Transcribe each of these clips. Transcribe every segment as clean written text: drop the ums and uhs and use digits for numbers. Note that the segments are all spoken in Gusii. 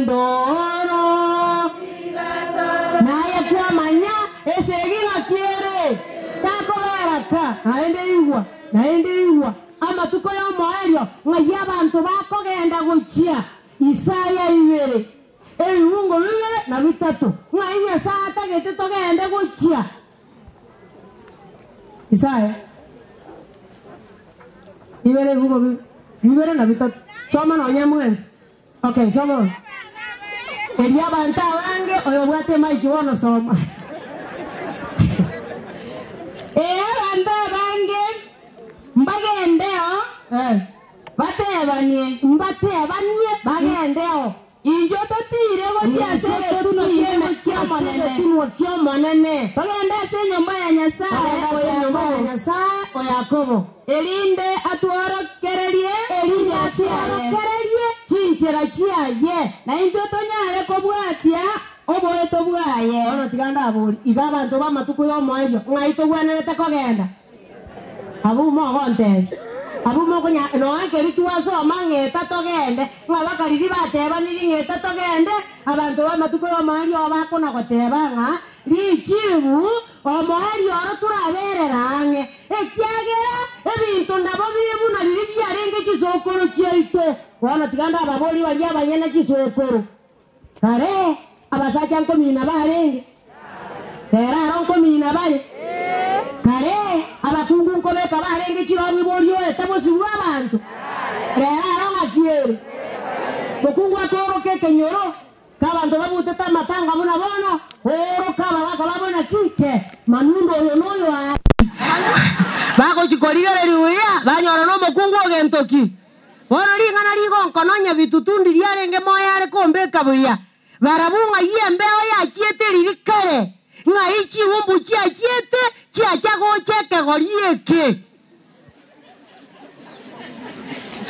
Endoro. Naye kwamanya esegi ng'aki ere, takobera ka, naende igwa, naende igwa, amatuko y'omoerio ng'ai abanto bakogenda gochia. Isaya ibere, ebibungo bibere na bitato, ng'ai Nyasae atagete togende gochia. Isaya ibere ebibungo bibere na bitato, soma nonya mwensi. Okay, soma bono. Erio abanto abange, oyobwate emaiki bono soma. Ee, abanto abange mbagendeo, Eh. batebanie. Mbatebanie bagendeo. Inchuo totiire gochia ase egetunwa ki'Omonene. Egetunwa ki'Omonene. Togende ase enyomba ya Nyasae Togende o ase enyomba ya Yakobo. Nyasae o Yakobo. Erinde atworokererie Erinde chinchera chiaye. atworokererie chinchera chiaye. Na intwe tonyare kobwatia oboeto bwaye. Bono tiga ndabori, iga abanto b'amatuko y'omoerio ng'ai togwenerete kogenda? Abwo mogontebia, abwo mokonya nonya nkeri twasoma ng'eta togende, ng'a bakariri batebaniri ng'eta togende, abanto b'amatuko y'omoerio oo bakona goteba ng'a richibu omoerio oro toraberere ang'e, ekiagera ebinto nabo bire buna riria biarenge chisokoro chiaito. Bono tiga ndababori baria abanyene chisokoro. Kare abasacha nkomina barenge, rero aro nkomina bare. Kare abakungu nkobeka barenge chirongi borioete bosio bw'abanto, rero aro ng'aki ere. Mokungu akoroka ekenyoro k'abanto babutete amatanga buna bono, ooroka abagaka babo naki ke manundo oyo noyo aa. Bagochia korigereria buya, banyora nomokungu ogento ki. Bono ring'ana rigonkononya bitutu ndiriarenge moyo are kombeka buya. Barabwo ng'ai embeo yachiete riria kare, ng'ai chiumbu chiachiete chiacha gocha ekegori eke.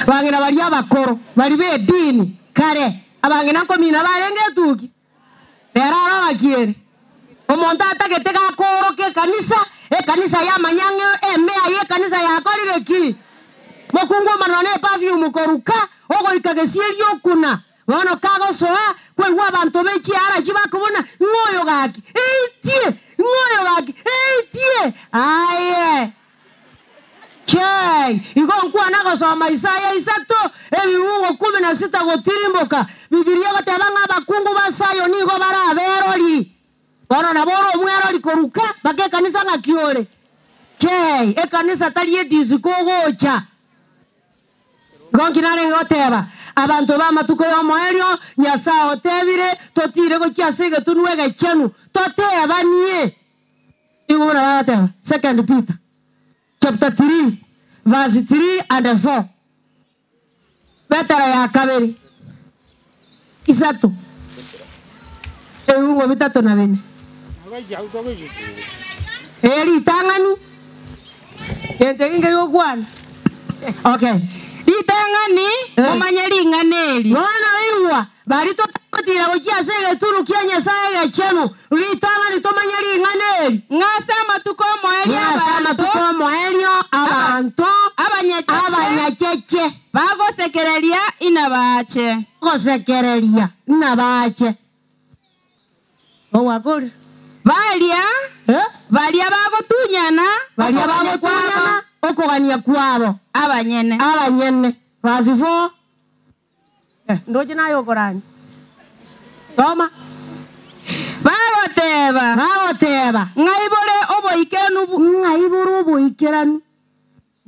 Abang'ina baria abakoro, baria b'edini kare, abang'ina nkomina barenge etuki. Rero aro ng'aki ere? Omonto atagete gakooroka ekanisa, ekanisa yamanya ng'a emea y'ekanisa yakorire ki? Mokungu omonene ne perfume koruka, ogoika gesieri okuna. Bono kagosoa, kwaigwa abanto be chiara chibakobuna, ng'a oyo gaki, eitie! Ng'a oyo gaki, eitie! Aye! Chei! Igo nkwana gosoma Isaya isato, ebibungo kumi na sita gotirimboka. Bibilia egoteba ng'a abakungu ba Sayoni nigo bare aberori. Bono nabo ore omwerori koruka mpaka ekanisa ng'aki ore. Chei! Ekanisa tari edisiko ogocha. Igo nki narenge goteba? Abanto b'amatuko y'omoerio, Nyasae otebire, totiire gochia ase egetunwa egechenu, totebanie. Nigo buna bagoteba, Second Peter chapter 3 verse 3 and 4. Petero ya kabere isato ebibungo bitato na bine. Eye ritang'ani gento eke nkeri gokwana. Okay. Ritang'ani momanye ring'ana eri. Bono igwa, Baria totagotiira gochia ase egetunu kia Nyasae egechenu, ritang'ani tomanye ring'ana eri. Ng'a ase amatuko omoerio Ng'a ase abanto amatuko omoerio abanto abanyacheche abanyacheche bagosekereria inabaache. Bagosekereria inabaache. Ogwakorire. Baria Eh? baria bagotunyana Baria okogania kwabo bagotunyana okogania kwabo abanyene. abanyene. Verse 4. Ndoche naye okorania. Soma. Bagoteba. Bagoteba. Ng'ai bore oboikeranu. Ng'ai bore oboikeranu.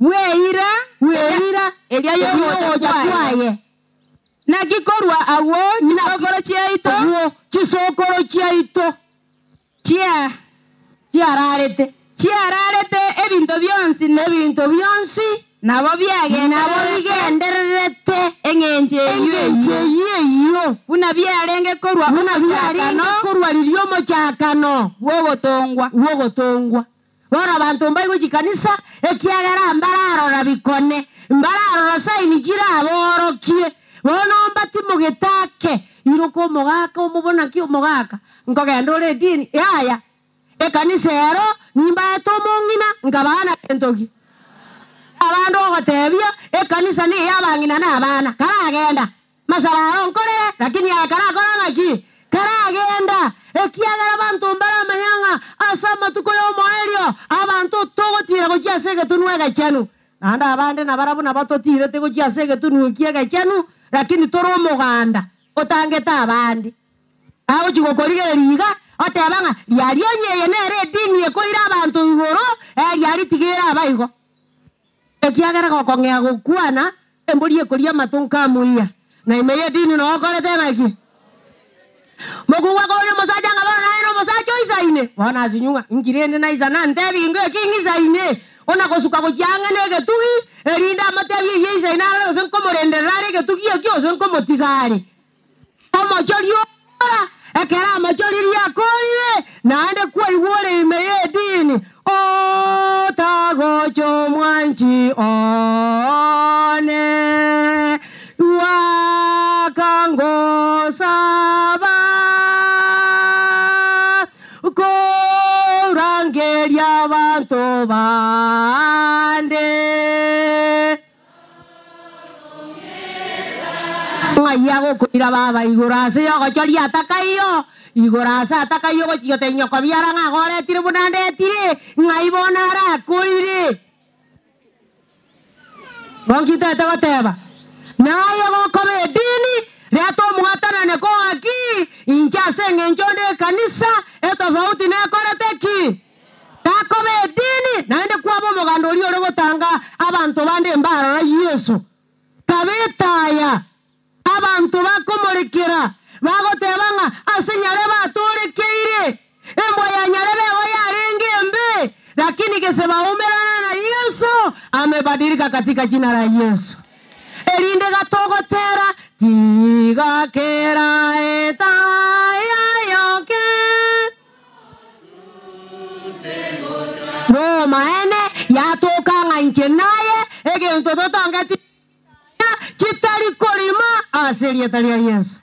Bw'eira. Bw'eira. Eria y'ogocha kwaye. Naki korwa agwo chisokoro chiaito. Agwo chisokoro chiaito. Chia. Chiararete. Chiararete ebinto bionsi. Ebinto bionsi. Nabo biagendererete. Nabo bigendererete. Eng'encho eyio Eng'encho eyio eyio. Buna biarenge korwa Buna biarenge omochakano. korwa riria omochakano. Bw'ogotongwa. Bw'ogotongwa. Bono abanto mbaigwe chikanisa, ekiagera mbararora bikone, mbararora saini chiraborokie. Bono mbatimogete ake, iroka omogaka omobona ki omogaka, nkogenda ore edini? Yaya, ekanisa ero nimbaete omong'ina nkabaa na gento ki? Abande ogotebia, ekanisa neya abang'ina na abana, karagenda, masaba aro nkorere, lakini aro. Aye karakora ng'aki? Karagenda, ekiagera abanto mbaramanye ng'a ase amatuko y'omoerio abanto togotiira gochia ase egetunwa egechenu. Naende abande nabarabwo nabo totiirete gochia ase egetunwa ekio egechenu, lakini tore omoganda otangete abande. Agochia gokorigereria iga, oteba ng'a riaria onye eye nere edini ekoira abanto igoro, riaria tiga ere abaigo. Ekiagera gokong'ea gokwana, embori ekoria amato nkamoyia, na ime y'edini noo okorete ng'aki? Mokungu akoboria omosacha ng'a bono naye nomosacha oisaine? Bono asinywe ng'a inki rende naisana ntebi ingo eki ng'isaine? Ona gosuka gochia ang'e negetugi, erinde amotebie eyio eisaine arore gose nkomorenderera are egetugi ekio gose nkomotiga are. Omochori ora, ekero amochoririe akoorire, naende kwaigwa ore ime y'edini, Otagocha omwanchi one, Gwakangosaba, Korangeria abanto bande. Ng'ai agokoira baba igoro ase y'ogochoria atakaiyo? Igoro ase atakaiyo ogochia gotebia nyoko biara ng'a agoretire buna ndetire, ng'ai bono arakoire? Bonki ntete goteba, Naye gokoba edini, reta omwatanane kong'aki, inche ase engencho onde ekanisa, etofauti nekorete ki? Takoba edini, naende kwaba omoganda oria ore gotanga abanto bande mbarora Yeso. Kaba etaya, abanto bakomorekera, bagoteba ng'a ase nyarebe atoorekeire. Embwa ya nyarebe igo yarenge embe, lakini gese baumerana na Yeso, amebadilika katika jina la Yesu. Erinde gatogotera, Tiga kera etaya yoke. Nomaene, yatoka ng'a inche naye egento totongeti chitari korima ase erieta ria Yeso.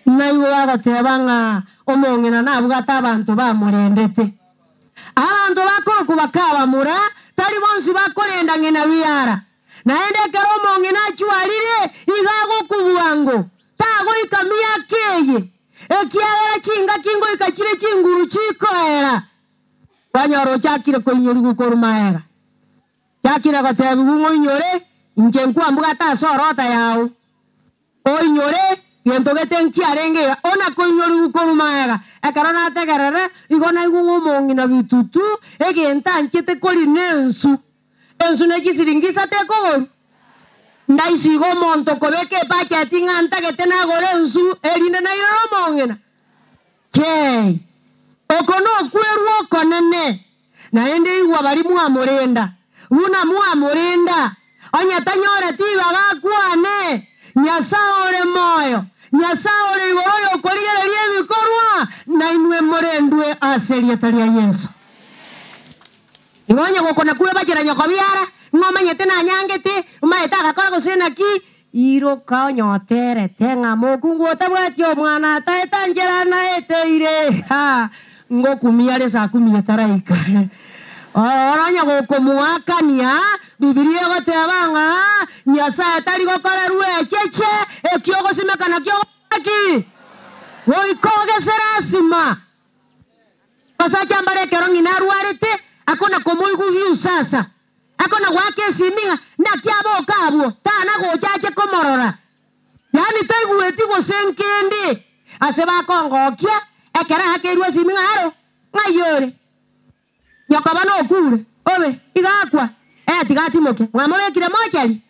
Naigwe bagoteba ng'a omong'ina nabwate abanto bamorendete. Abanto bakorokwa bakabamura, tari bonsi bakorenda ng'ina biara. Naende ekero omong'ina achwarire, igo agokwa bwango, tagoika miaka eye. Ekiagera chingaki ngoika chire chinguru chikoera, kwanyora ochakire koinyorigwa korwa magega. Chakire gotebigwa ng'a oinyore, inche nkwambwate ase orota yao. Oinyore, gento gete nkiarenge iga, ona koinyorigwa korwa magega. Ekero nategerera, igo naigwa ng'a omong'ina bitutu, egento anchete koria nensu. Ensu ne chisiringi isato ekogorwa. Ndaisiga omonto kobeka ebacheti ng'a ntagete nagore ensu erinde nairore omong'ina. Kei! Oko nokwerwa okonene. Naende igwa baria mwamorenda, buna mwamorenda, onye tanyoreti ribaga akwane, Nyasae ore moyo, Nyasae ore igoro oyokorigereria ebikorwa, nainwe morendwe ase erieta ria Yeso. Igo onye gokona kwebachera nyoko biara, ng'a omanyete nanyangete, omaete agakora gose naki, iroka onyoterete ng'a mokungu otabwati omwana ataete nchera naeteire, ha, ngokumia are saa kumi etaraika. Oro onye gokomoakania, Bibilia egoteba ng'a Nyasae tari gokorerwa echeche, ekio ogosimeka nakio ogokora ki? Goika ogese lasima. Abasacha mbare ekero ng'ina arwarete, akona komoigwa viusasa, akona goaka esimi ng'a naki aboka abwo, tana gocha ache komorora. Yaani taigweti gose nkende. Ase bakongokia, ekero aakeirwe esimi ng'a aro, ng'ai ore? Nyokoba nokure, obe, iga akwa, ee tiga atimoke. Mwamobekire mochari?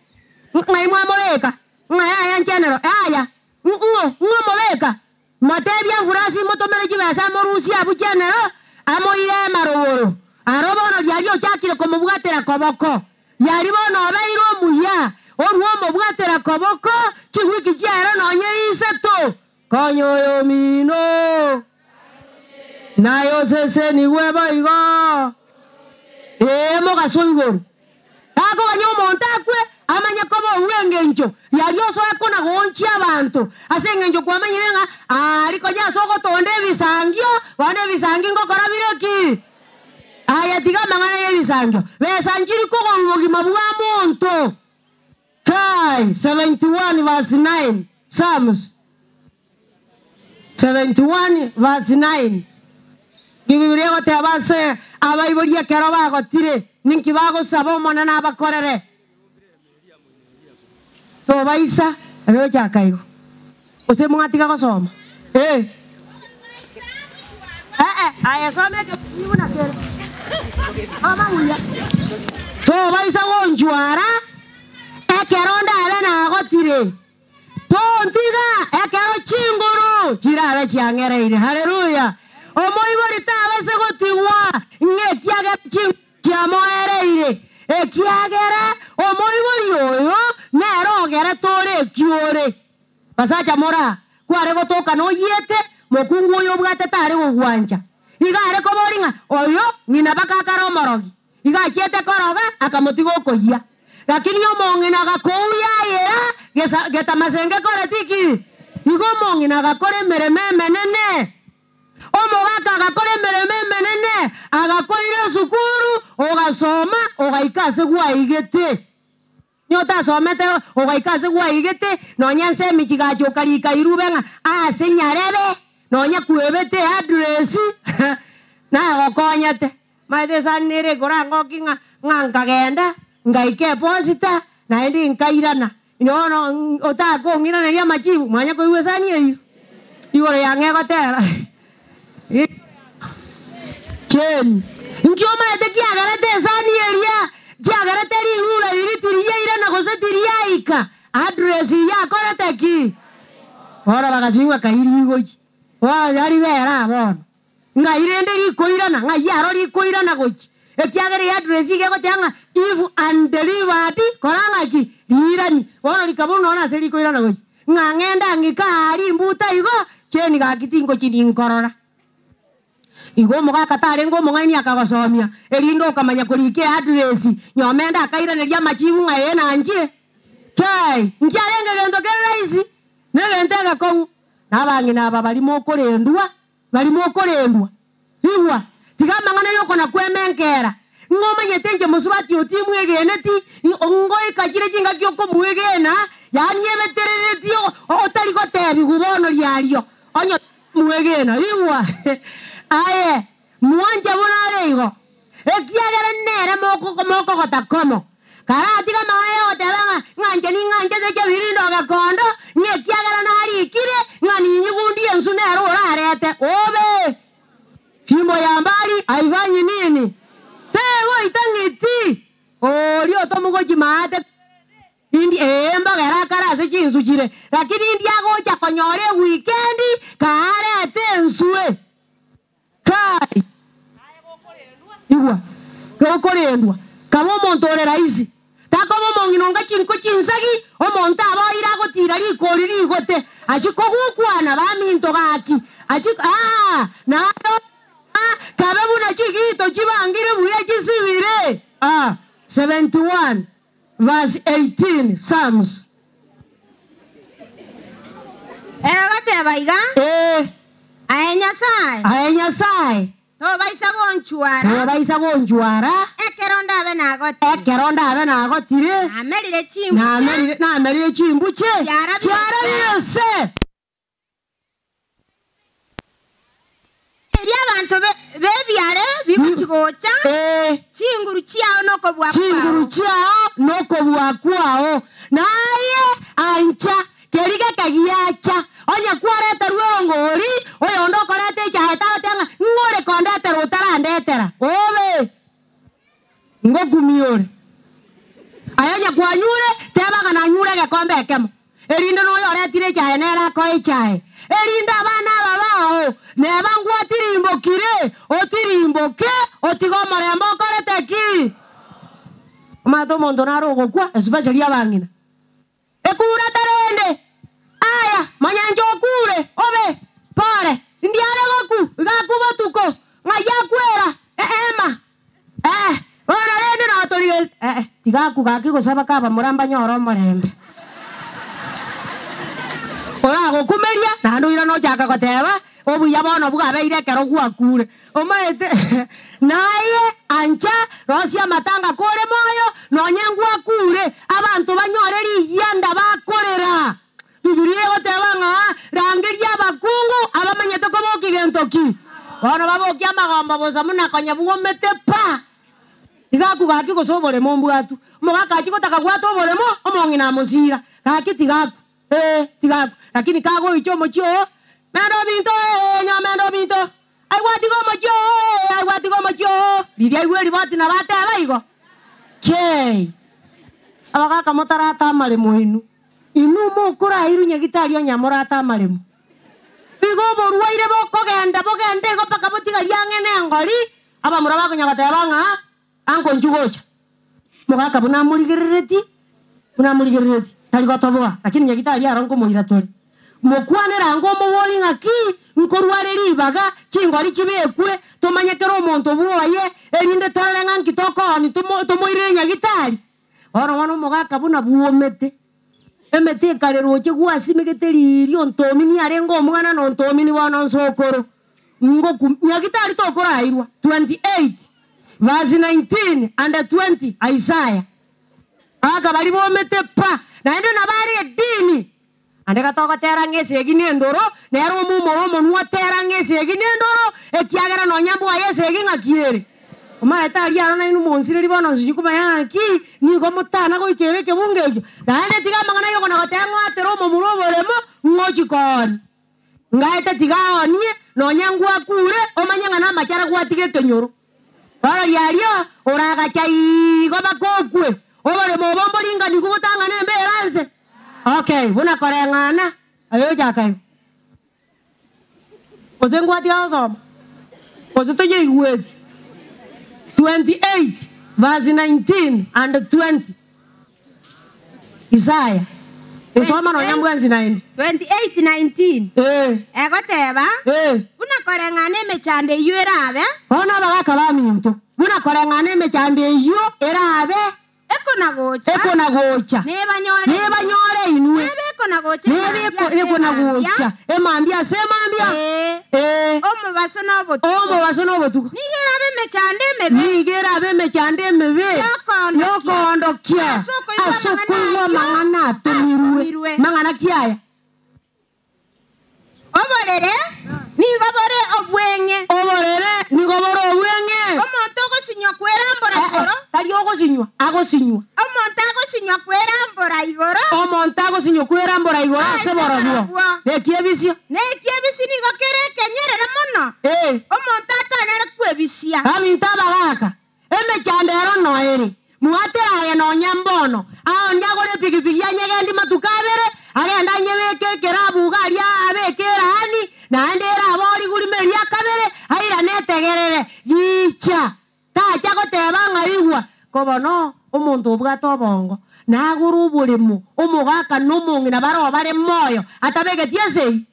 Ng'ai mwamobeka? Ng'a yaya nchenero, yaya, ng'o, ng'o omobeka? Motebie Efurasi motomere chibesa amorusie abwo chenero, amoire emarogoro. Aro bono riaria ochakire komobwatera koboko. Riaria bono obeire omuya, orue omobwatera koboko chiwiki chiaera nonya isato. Konya oyomino, naye osesenigwe boigo. Ee, mogaso igoro. Takoganya omonto akwe amanye koba obw'engencho, riaria osoe kona goonchia abanto, ase engencho kwamanyire ng'a aria konya ase ogotonda ebisangio, bono ebisangio ngokora bire ki? Aye tiga amang'ana y'ebisangio, besa nchiri kogorwa obogima bwa monto. Kai 71 verse 9, Psalms. 71 verse 9. Bibilia egoteba ase abaibori ekero bagotire, ninki bagosaba Omonene abakorere? Tobaisa ebe gochaka igo, gose mwatiga gosoma? Ee. Ee, aye soma ekebugu buna kere. Soma buya. Tobaisa gonchwara ekero ndabe nagotire. Tontiga ekero chinguru chirabe chiang'ereire. Haleluya! Omoibori tabase gotigwa ng'a ekiagera chinguru chiamoereire, ekiagera omoibori oyo nere ogerete ore ekiore. Basacha moraa, kware gotoka noyiete, mokungu oyo obwate tare gogwancha. Iga are koboria ng'a oyo ng'ina bakakare omorogi. Igo achiete koroga, akamotiga okoyia. Lakini omong'ina agakouya ayera gesa getamasenge koreti ki? Igo omong'ina agakora emeremo emenene. Omogaka agakora emeremo emenene, agakoira esukuru, ogasoma, ogaika ase gwaigete. Onye otasomete ogaika ase gwaigete, nonya ense emichigacho okarika irube ng'a aase nyarebe, nonya kwebete eaddress, nagokonyete. Maete esani nere ekorangoki ng'a ng'a nkagenda, ngaika eposita, naende nkairana. Inwe bono otakong'iraneria amachibu, mwanya koigwa esani eyio? Igoro yang'e egoteba. Cheni. Inki omaete kiagerete esani eria? Kiagerete rirura riria tiriairana gose tiriaika? Address yakorete ki? Bono bagasigwa kairi gochia. Bono ribera aa bono. Ng'ai rende rikoirana? Ng'ai aro rikoirana gochia? Ekiagera eaddress iga egoteba ng'a if undelivered kora ng'aki? Riirani. Bono rikaburu nonya nase rikoirana gochia. Ng'a ng'ende ang'ike aa rimbuta igo, cheni gaki tingochi ninkorora. Igo omogaka tarenge omong'aini akagosomia, erinde okamanya korika eaddress, nyomende akairaneria amachibu ng'a ee nanchie. Kei! Nki arenge gento kere rahisi? Negento egekong'u. Na abang'ina aba baria mokorendwa, baria mokorendwa. Igwa, tiga amang'ana y'okona kwemenkera, ng'a omanyete inche mosubati oo timwegeneti, ngoika chire chingaki okomwegena, yaani ebetereretie otari gotebigwa bono riario, onye mwegena. Igwa, aye, mwanche buna are igo, ekiagera nere mokogota komo. Karatiga amang'ana y'ogoteba ng'a ng'anche ning'anchete chebirindo gekondo, ng'a ekiagera narikire ng'a ninyigundie ensu nere orarete obe. Fimbo ya mbali haifanyi nini? Tegoita ng'iti. Oria otomogochi maate indi ee mbogere akare ase chinsu chire, lakini indi agocha konyora ewikendi kaarete enswe. Kai! Igwa, gokorendwa, kaba omonto ore rahisi, takoba omong'ina onga chinko chinsagi, omonto aboire agotiira rikori rigote, achie kogukwana baminto gaki, achie aa, naende aa, kabe buna chigito chibangire buya chisibire. Aa, 71 verse 18, Psalms. Egoteba iga, Ee. Aye Nyasae. Aye Nyasae. Tobaisa gonchwara. Tobaisa gonchwara. Ekero ndabe nagotire. Ekero ndabe nagotire. Namerire chimbuche. Namerire, namerire chimbuche. Chiarabire Chiarabire se. Erio abanto b'ebiare bigochi-gocha, Ee. chinguru chiao na okobua kwao. Chinguru chiao na okobua kwao. Na aye ancha keria geke giacha, onye kwareterwe erongori, oyonde okoreta echaye tagoteba ng'a ng'o ore kondetera otarandetera. Obe! Ngokumia ore. Aye onye kwanyure, teba ng'a nanyure egekombe ekemo, erinde noyo oretire echaye nere akoe echaye, erinde abana aba bao neba ngwatirimbokire, otirimboke, otige omorembe okorete ki? Omanyete omonto nare ogokwa, especially abang'ina. Ekura tarende. Aya, manya inche okure, obe, pore, ndiare goku, iga akwo botuko, ng'ai akwera, eema. Eh, bono rende notorire, eh, tiga akwo gaki gose bakaba moramba nyore omorembe. Oragokumeria, naende oirane ochake goteba, obuya bono bwabeire ekero gwakure. Omaete, naye ancha, rosia amatanga kore moyo, nonye ngwakure, abanto banyore riyianda bakorera. Bibilia egoteba ng'a rangeria abakungu aba. gento ki? Bono babokia amagombo bosa buna konya bwomete pa. Tigaku gaki gose oboremo mbwatu. Omogaka achia gotaka gwata oboremo, omong'ina amosira. Gaki tigaku, ee, tigaku. Lakini kagoicha omochie oo, mende obinto ee, nyomende obinto. Ai gwatiga omochie oo ee, ai gwatiga omochie oo. Riria aigwa eriboti nabo ateba igo. Kei! Abagaka motarata amaremo inwe. Inwe mokorairwe nyagitari onye morate amaremo. Igo oborwaire bokogenda bogende igo mpaka botigarie ang'e nengori, abamura bakonya goteba ng'a ango inchuo gocha. Mogaka buna amorigereretie, buna amorigereretie, tari gotoboa, lakini nyagitari aro nkomoira tore. Mokwanere ango omobori ng'aki nkorware ribaga, chingori chibekwe, tomanye kera omonto bwoye, erinde torore ng'a nki tokooni tomo tomoirere nyagitari. Bono bono omogaka buna bwomete, emete ekare roche gwasimegete riirio ntomini arenge omwana na ontomini bono nsokoro. Ngoku nyagitari tokorairwa 28 verse 19 and 20 Isaiah. Aka baria bomete pa, naende nabo are edini. Ande gatogotera ng'a esegi nendoro, nere omumore omonwa otera ng'a esegi nendoro, ekiagera nonya mbwaye esegi ng'aki ere. Omaete aria aro nainwe monsireri bono nsichi komanya ng'aki, nigo motana goikera ekebungo ekio. Naende tiga amang'ana ayio okona goteba ng'a oatere omomura oboremo, ng'ochi koonia. Ngaete tiga aoonie, nonya ngwakure, omanye ng'a namachara gwatiga ekenyoro. Bono riario oragacha igo bakokwe, oboremo obo mboringanigwe botang'ane embera nse. Okay, buna koreng'ana, aye ochaka igo. Gose ngwatiga gosoma? Gose toyeigweti? 28 verse 19 and 20. Isaya, esoma nonya mbwansi naende. 28:19 Ee. Egoteba, Ee. Buna koreng'ana emechando eyio erabe. Bono abagaka baminto, buna koreng'ana emechando eyio erabe. Ekona-gocha. Ekona-gocha. Nebanyore inwe. Nebanyore inwe. Nebe ekona-gocha Nebe emambia ase ekona-gocha emambia. emambia ase emambia. Ee. Ee. Omobaso na obotuko. Omobaso na obotuko. Nigo erabe emechando emebe. Nigo erabe emechando emebe. Yokoondokia. Yokoondokia. Ase okoigwa Ase amang'ana okoigwa ayio amang'ana atomirwe. atomirwe. Mang'ana ki aya? Oborere nigo bore obweng'e. Oborere nigo bore obweng'e. Omonto ogosinywa kwerambora igoro. Tari ogosinywa, agosinywa. Omonto agosinywa kwerambora igoro. Omonto agosinywa kwerambora igoro ase borobwo. Nekiebisio. Nekiebisi nigo kere ekenyerere mono. Omonto atanyare kwebisia. Baminto abagaaka, Emechando ero noere, mwatere aye nonya mbono. Aonde agore epigipigi anyegendi matuko abere, agende anyebeke ekerabu iga aria abeke eraani, naende erabe origurime eria kabere, airane etegerere. Gicha! Tacha goteba ng'a igwa, ko bono omonto obwate obongo, nagore oboremo, omogaka na omong'ina baroo bare moyo, atabegeti esegi.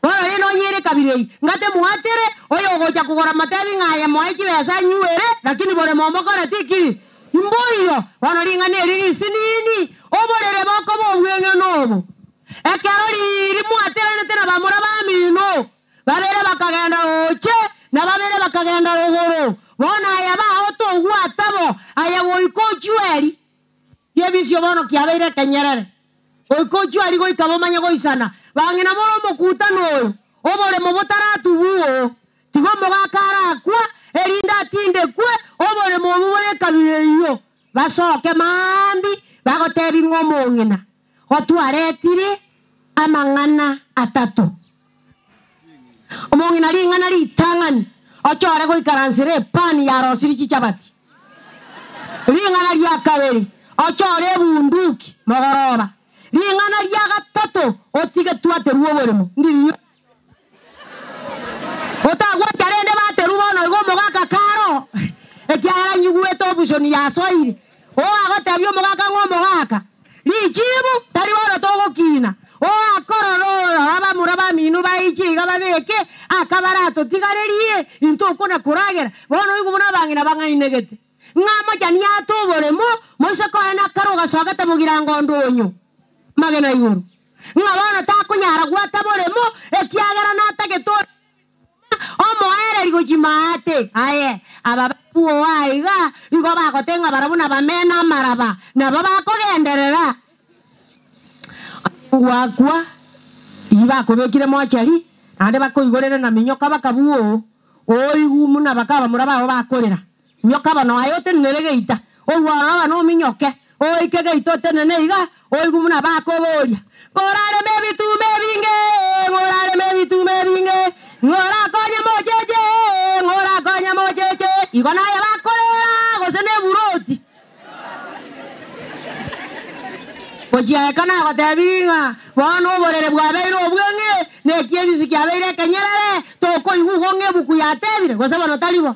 Bono rende onye ere ekabira eyio, ngate mwatere oyogocha kogora motebi ng'a aye moe chibesa anyuere, lakini boremo omokoreti ki? Mboiyo. Bono ring'ana eri risinini, oborere bokoba obweng'ene obo. Ekero riiri mwateranete na bamura bamino, babere bakagenda roche, na babere bakagenda rogoro, bono aya bao togwata bo, aye goika ochweri. Kiebisio bono kiabeire ekenyerere, goika ochwe aria goika bomanye goisana. Bang'ina more omokutano oyo, oboremo botaratubwa oo, tiga omogaka arakwa, erinde atindekwe, oboremo obwo bore ekabira eyio. Basoke maambia, bagotebi ng'a omong'ina otwaretire amang'ana atato. Omong'ina ring'ana ritang'ani, ochore goikaransera epani yarosirie chichabati. Ring'ana ria kabere, ochore ebunduki mogoroba. Ring'ana ria gatato, otige twaterwe oboremo. Ndiriria otagwancha rende baterwe bono igo omogaka karo, ekiagera nyigwete option yasoire. Oagotebia omogaka ng'a omogaka, richibu tari bono togokina. Oakorora orora abamura bamino baiche iga babeke akabare atotigarerie intwe okona koragera. Bono oigwe buna abang'ina bang'ainegete, ng'a mochani ate oboremo, moise koena akare ogasogete bogirango onde onyo magena igoro, ng'a bono takonyara gwata boremo, ekiagera natagete ore omoereri gochia maate. Aye, aba babuo aiga igo bagoteba ng'a barabwo nabamene amaraba, nabo bakogenderera. Gwakwa, eyio bakobekire mochari. Naende bakoigorere na minyoka bakabua oo, oigwe buna bakabamura babo bakorera. Minyoka bono aye otenenere geita, orue ororo bono ominyoke, oike geita otenene iga, oigwe buna bakoboria, Ng'orareme ebituma ebinge, ng'orareme ebituma ebinge, ng'orakonye mocheche, ng'orakonye mocheche. Igo naye bakorera gose neburoti. Gochia eka nagotebirie ng'a bono oborere bwabeire obweng'e, na ekiebisi kiabeire ekenyerere, tokoigwa igo ng'a ebuku yatebire, gose bono tari bo?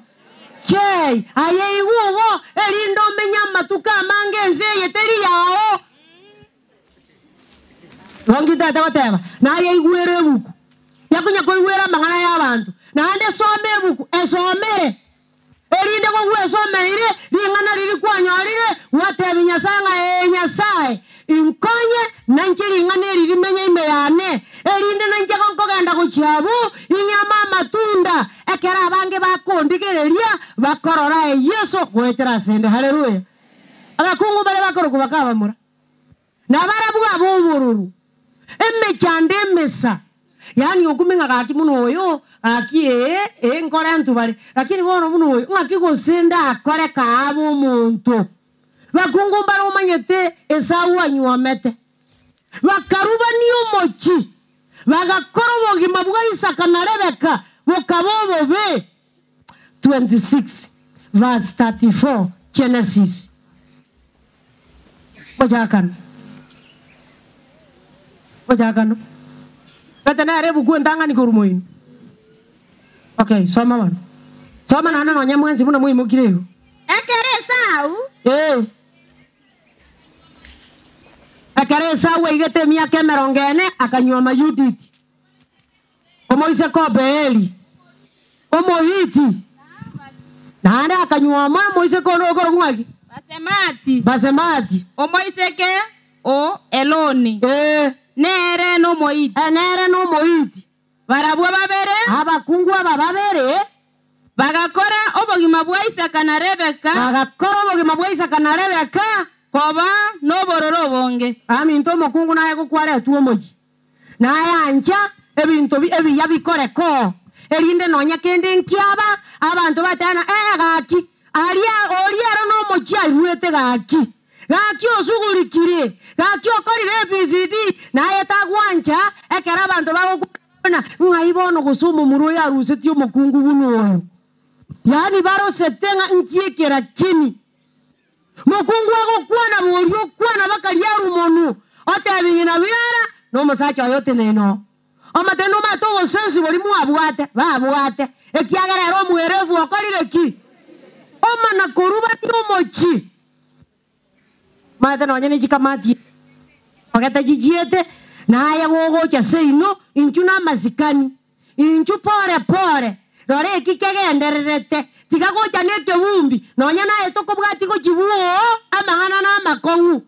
Kei, aye igwa igo, erinde omenye amatuko amange ense eye teri yao. Igo ngintete goteba, naye igwere ebuku, yakonya koigwera amang'ana y'abanto, naende soma ebuku, esomere. Erinde gogwesomeire ring'ana riria kwanyorire, gwatebia Nyasae ng'a, Ee Nyasae, inkonye, nainche ring'ana eri rimenye ime yane, erinde nainche gonkogenda gochia abwo, ing'ame amatunda, ekero abange bakondigereria, bakorora aye Yeso goetera asende. Haleluya! Abakungu baria bakorokwa bakabamura. Na barabwo ab'obororo, emechando emesa, yaani okumi ng'a gaki buna oyo, gaki ee, ee nkore ntubare, lakini bono buna oyo, ng'aki gose ndakore kaabe omonto. Bakungu mbare omanyete Esau anyuomete, bakarubania omochie, bagakora obogima bwa Isaka na Rebeka bokaba obobe. 26 verse 34 Genesis. Gochakano. Gochakano. Gete nere ebuku entang'ani korwa moino. Okay, soma bono. Soma naende nonye mwensi buna mwaimokire igo. Ekero Esau. Ee. Ekero Esau aigete emiaka emerongo ene, akanyuoma Yuditi. Omoiseke o Beeri, Omohiti, naende akanyuoma omoiseke onde okorokwa ng'aki? Basemati. Basemati. Omoiseke o Eloni, Ee. nere n'Omohiti. Nere n'Omohiti. Barabwo babere. Abakungu aba babere. Bagakora obogima bwa Isaka na Rebeka. Bagakora obogima bwa Isaka na Rebeka. Koba nobororo obonge. Aminto omokungu naye gokwaretwe omochie. Nayancha ebinto ebiya bikoreka oo, erinde nonya kende nkiaba, abanto batebana, Ee, gaki, aria oria ero nomochie airuete gaki, gaki osugurikire, gaki okorire ABCD, naye tagwancha ekero abanto bagokwana ng'ai bono gose omomura oyo arusetie omokungu buna oyo. Yaani barosete ng'a nki ekerakini. Mokungu agokwana boria okwana bakaria arumonwe, otebia ng'ina biara na omosacha oye oteneine oo. Omotebie nomanyete obosensi boria mwabwate, babwate, ekiagera ere omwerevu okorire ki? Omana korubania omochie. Omanyete nonye ne chikamati ogete chichiete, naye gogocha seino, inchuo namasikani. Inchuo pore pore, rora eki kegendererete, tiga gocha nekebumbi, nonya naye tokobwatia gochia bwoo amang'ana namakong'u.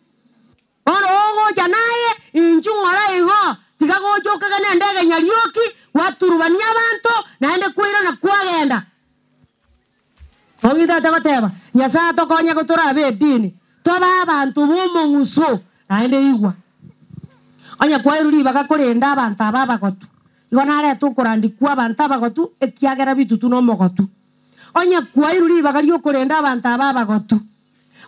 Bono ogocha naye, inchuo ng'ora igo, tiga gocha okegene endege nyarioki, gwaturubania abanto, naende kwairana kwagenda. Omwitete goteba, Nyasae atokonye gotorabe edini, tobe abanto b'omong'uso. Naende igwa, onye kwairwe ribaga korenda abanto aba abagotu, igo narete okorandia kw'abanto abagotu, ekiagera bitutu nomogotu. Onye kwairwe ribaga ri'okorenda abanto aba abagotu,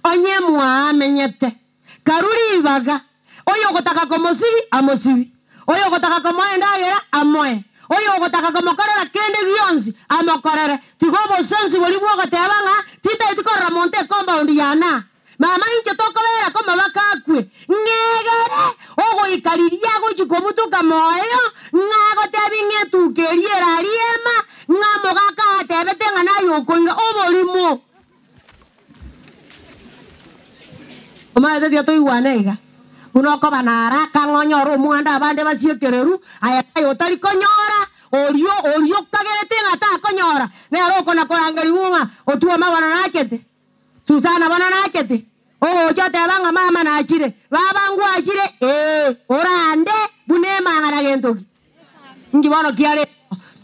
onye mwaamenyete, Karue ribaga, oyogotaka komosibi, amosibi, oyogotaka komoa endagera, amoe, oyogotaka komokorera kende gionsi, amokorere. Tiga obosensi boria bw'ogoteba ng'a titaeti korora monto ecompoundi yane aa. Mama inche tokobera komobaka akwe, ng'egere ogoika riria agochia kobutoka moyo, ng'a agotebi ng'a etuka eria ere aria ema, ng'a omogaka atebete ng'a naye okoira oborimo. Omanyete tiga toigwane iga, buna okoba naro akang'a onyore omwando abande basiekereru, aye naye otari konyora, oria oria okagerete ng'a takonyora, nere okona korangerigwa ng'a otuoma bono nachete, Susana bono nachete, ogocha oteba ng'a mama nachire, baba ngwachire, ee, orande buna emang'ana gento ki? Inki bono kiare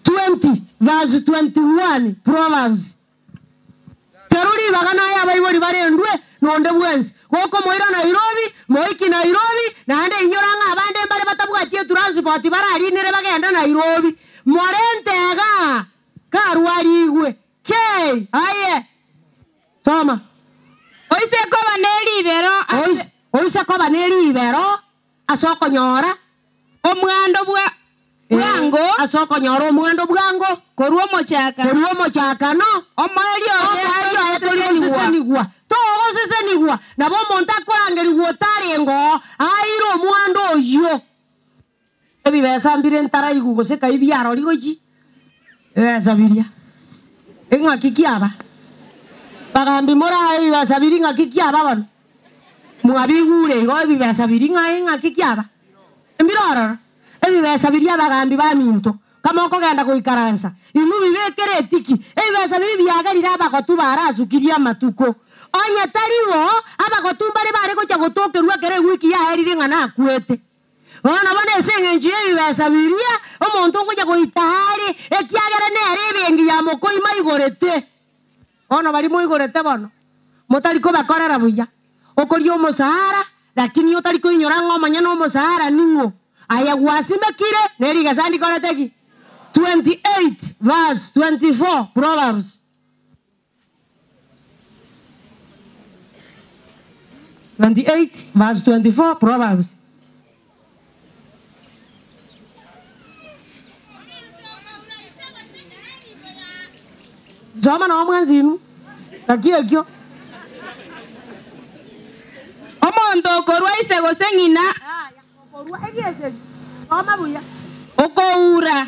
20 verse 21 Proverbs. Kerwa ribaga naye abaibori barendwe, nonde bwensi. Gokomoira Nairobi, moiki Nairobi, naende inyora ng'a abande mbare batabwati etransport bararinere bagende Nairobi. Morente igaa, karwarigwe. Kei! Aye! Soma. Oise koba ne ribero ase. Oise, oise koba ne ribero ase okonyora. Omwando bwa, bwango. Ase okonyora omwando bwango. Korwa omochakano. Korwa omochakano. Omoerio oye Omoerio oye tori gosesenigwa. Togosesenigwa. Nabo omonto akorangerigwa otarenge oo, aire omwando oyio. Ebibesa mbire ntaraigwa gose kai biarori gochia ebibesa biria. Eng'aki kiaba? Bagambi morae ebibesa biria ng'aki kiaba bono? Mwabigure igo ebibesa biria ng'a eng'aki kiaba? Mbire ororo, ebibesa biria abagambi baminto, kama okogenda goikaransa, inwe bibekere etiki, ebibesa biria biagerire abagotu barasukirie amatuko. Onye tari bo, abagotu mbare bare gocha gotokerwa ekero ewiki yaerire ng'a nakwete. Bono bono ase engencho y'ebibesa biria omonto ngocha goita are, ekiagera nere ebenki ya mokoima aigorete. Bono baria moigorete bono, motari kobakorera buya, okoria omosahara, lakini otari koinyora ng'a omonyene omosahara ning'o. Aye gwasimekire, ne rigesa ndikorete ki? 28 verse 24 Proverbs. 28 verse 24 Proverbs. Soma nao mwensi inwe, naki ekio. Omonto okorua ise gose ng'ina. Okorua egieseri, soma buya. Okoura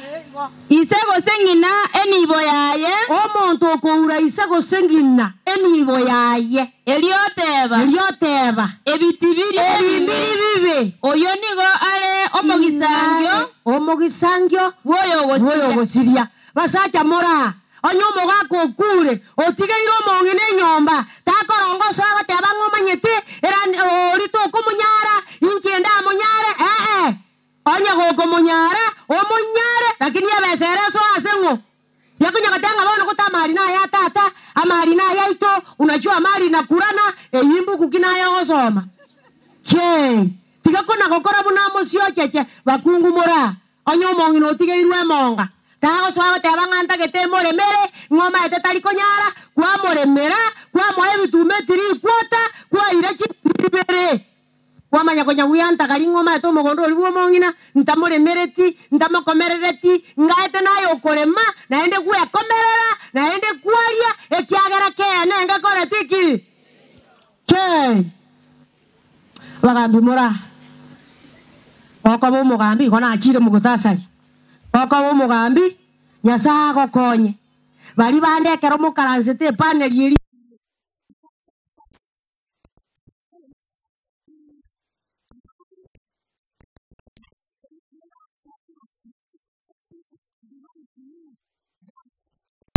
ise gose ng'ina enibo yaye. Omonto okoura ise gose ng'ina enibo yaye. Erio oteba. Erio oteba. Ebi tibiri Ebi mbiri bibe. Oyio nigo are omogisangio. Omogisangio bw'oyogosiria. Basacha moraa, onye omogaka okure, otigeire omong'ina enyomba, takoronga osoe goteba ng'a omanyete erani oria tokomonyara, inche ndamonyare, ee. Onye gokomonyara, omonyare, lakini ebesa ere esoe ase ng'o? Tiakonya goteba ng'a bono gote amari naya tata, amari nayaito, unajua amari nakurana, eyio imbuku ki naye ogosoma? Kei! Tiga kona gokora buna mosiocheche, bakungu moraa. Onye omong'ina otigeirwe emonga, tagosoa goteba ng'a ntagete emoremere, ng'a omaete tari konyara, kwamoremera, kwamoa ebituma etirikwota, kwaira chiburi ibere. Kwamanya konya gweantagari ng'a omaete omogondo oria bw'omong'ina, ntamoremereti, ntamokomerereti, ngaete naye okorema, naende gwekomerera, naende kwaria, ekiagera keene ngekoreti ki? Kei. Abagambi moraa, gokoba omogambi, igo nachire mogotasari, gokoba omogambi, Nyasae agokonye. Baria bande ekero mokaransete epaneli eria.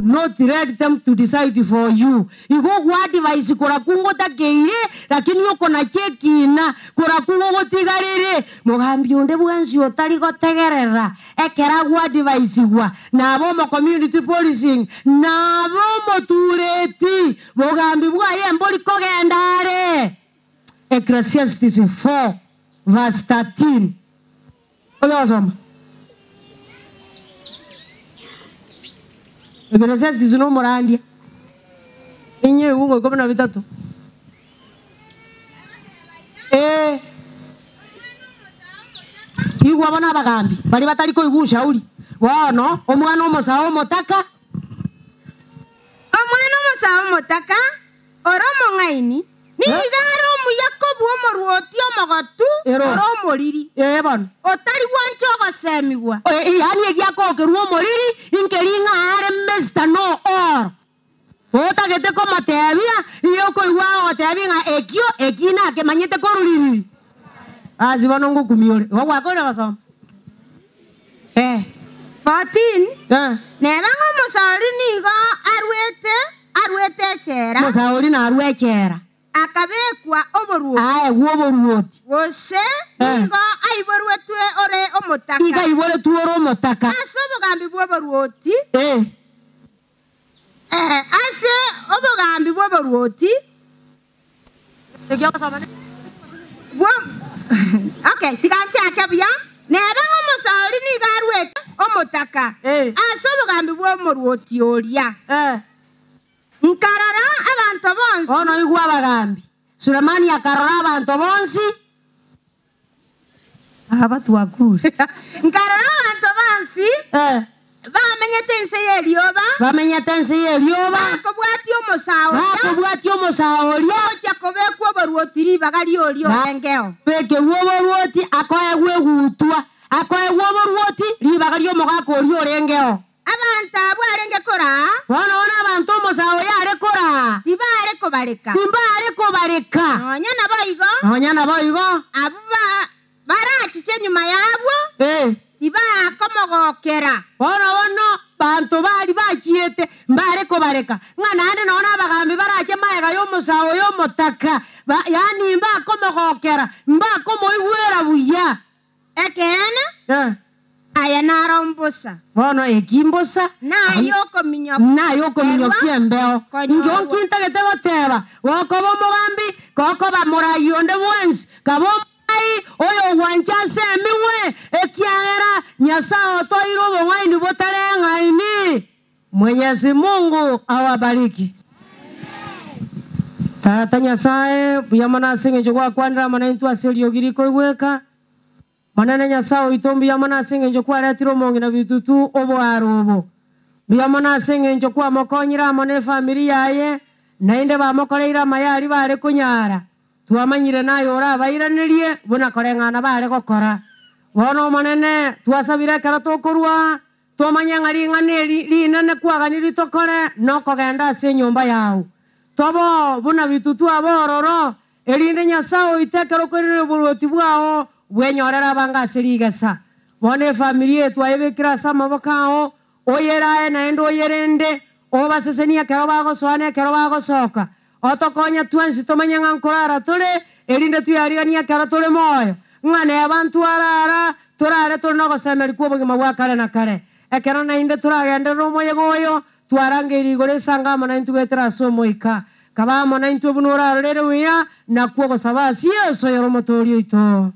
Not let them to decide for you. Igo ogwa-advise korakwo ngotakeire, lakini okonacha ekina korakwo gogotigarere. Mogambi onde bwensi otari gotegerera ekero agwa-advisigwa, naba omo community policing, naba omotureti, bogambi bwaye mbori kogenda are. Ecclesiastes 4 verse 13. Oria ogosoma. Ecclesiastes nomorandia. Inye ebungo ikomi na bitato. Ee. Igwa bono abagambi baria batari koigwa ushauri. Bono omwana omosae omotaka. Omwana omosae omotaka ore omong'aini nigo are omuya kobua omorwoti omogotu ore omoriri, Ee bono. otari gwancha ogosemigwa. Yaani egiakokerwa omoriri inkeri ng'a are Mister Know All. Otagete komotebia, igo okoigwa agogotebia ng'a ekio eki nakemanyete korwa ririri. Basi bono ngokumia ore. Igo gwakorire gosoma? Eh. 14 Eh. Neba ng'a omosaori nigo arwete arwete echela. Omosaori narwe echela. Akabekwa oboruoti. Aegwe oboruoti. Gose nigo aiborwetwe ore omotaka. Nigo aiboretwe ore omotaka. Ase obogambi bw'oboruoti. Eh. Ee, ase obogambi bw'oboruoti. Ekio ogosoma ne. Bwo okay, tiga nchake buya. Neba ng'a omosaori nigo aruete omotaka Eh. ase obogambi bw'omoruoti oria. Eh. Nkarora abanto bonsi. Bono igwa abagambi. Sulemani akarora abanto bonsi. Aba twakure. Nkarora abanto bonsi Eh. bamenyete ense y'erioba. Bamenyete ense y'erioba. Bakobwatia omosaa oria. Bakobwatia omosaa oria. Ogochia kobekwa oboruoti ribaga ri'oria orengeo. Bekerwe oboruoti akoegwa egutwa. Akoegwa oboruoti ribaga ri'omogaka oria orengeo. Abanto abwo arenge koraa. Bono bono abanto omosaa oyo are koraa. Tibare kobareka. Timbare kobareka. Nonya naboigo. Nonya naboigo. Abwo barachiche nyuma y'abwo. Eh. Tibakomogokera. Bono bono banto bari bachiete mbare kobareka. Ng'a naende nonya abagambi barache maega y'omosaa oyo omotaka. Yaani mbakomogokera, mbakomoigwera buya. Ekeene, Eh. aya naro mbosa. Bono eki mbosa. Naye okominyokia. Naye okominyokia embeo. Konyorwa. Inki nkintagete goteba, gokoba omogambi, gokoba morai onde bwensi, kaba omorai oyogwancha ase emigwe, ekiagera Nyasae otoire obong'aini botareng'aini. Mwenyezi Mungu awabariki. Tata Nyasae, mbuya mono ase eng'encho gwakwanire amo naintwe ase eriogi rikoigweka. Monene Nyasae oito, mbuya mono ase eng'encho kwaretire omong'ina bitutu oboaro obo. Mbuya mono ase eng'encho kwamokonyire amo nefamiri yaye, naende bamokoreire amaya aria bare konyara. Twamanyire naye orabairanerie buna koreng'ana bare gokora. Bono Omonene, twasabire ekero tokorua, tomanye ng'a ring'ana eri rinene kwaganirie tokore nokogenda ase enyomba yao. Toboo buna bitutu aba ororo, erinde Nyasae oito ekero okoiraneria oboruoti bwao, bwenyorere abange ase rigesa. Bono efamiri eye twayebekire ase amaboko ao, oyerae naende oyerende, obasesenie ekero bagosoa na ekero bagosoka. Otokonye twensi tomanye ng'a nkorara tore, erinde tweariganie ekero tore moyo, ng'a neba ntwarara, torare tore nogosemeria kw'obogima bwa kare na kare. Ekero naende toragenderere omoyega oyo, twarangeirie igoro esango amo naintwe goetera ase Omoika. Kaba amo naintwe buna orarorere buya, nakwo ogosaba ase Yeso oyore Omotoori oito.